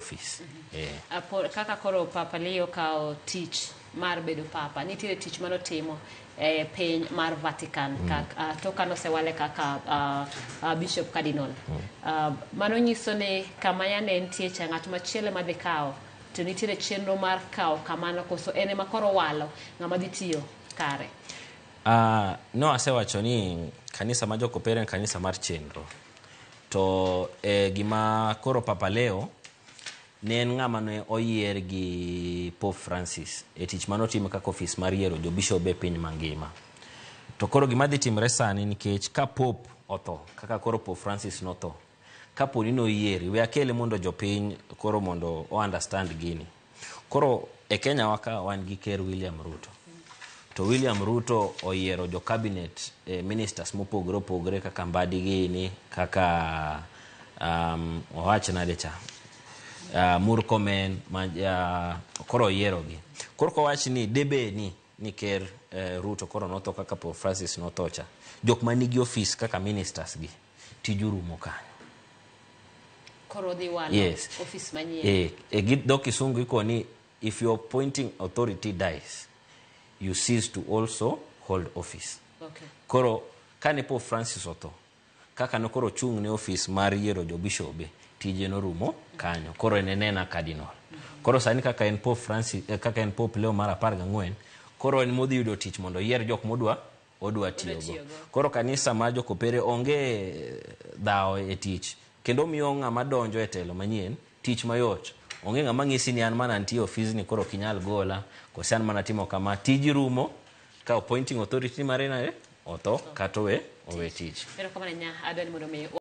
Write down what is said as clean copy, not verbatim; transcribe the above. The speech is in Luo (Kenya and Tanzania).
Ofis. Eh. Kaka koro Papa Leo kawo tich mar bedo papa, nitiere tich manotimo e piny mar Vatican kak, to ka nosewale kaka Bishop Cardinal. Mano nyiso ni kama yande entie cha ng'at machielo ema dhi kawo to nitiere chenro mar kawo kamano koso en ema koro walo ng'ama dhi tiyo kare. No asewacho ni kanisa ma Jokopere en kanisa mar chenro. To e gima koro Papa Leo ne en ng'ama ne oyier gi Pope Francis e tich mane otimo kaka ofis mar yiero jobishobe e piny mangima. To koro gima dhi timre sani nikech ka Pope otho, kaka koro Pope Francis notho, kapo ni noyieri, we akele mondo jopiny koro mondo o understand gini. Koro e Kenya wa ka wan gi Ker William Ruto. To William Ruto oyiero jo cabinet ministers mopogore opogore kaka Mbadi gini, kaka owach nade cha, Murkomen, ma, koro oyiero gi. Koro kowach ni debe ni Ker Ruto koro notho kaka Pope Francis notho cha, jok manigi ofis kaka ministers gi, tiju rumo kanyo. Koro dhi walo ofis manyien. E gi dho kisungu ikoni if your appointing authority dies, you cease to also hold office. Koro kane Pope Francis otho, kaka ne koro ochung' ne ofis mar yiero jobishobe, tije norumo kanyo. Koro en enena cardinal. Koro sani kaka en Pope Francis, kaka en Pope Leo mar 14, koro en modhi yudo tich mondo oyier jok modwa odwa tiyogo. Tiyogo. Koro kanisa mar Jokopere onge dhawo e tich, kendo miyo ng'ama donjo e telo manyien tich mayot. Onge ng'ama ng'isi ni an mana nitie ofisni koro ok inyal gola, kose an mana timo kama. Tiji rumo ka appointing authority mare nade otho kata owe tich. Erokamano ahinya, adwa ni mondo mi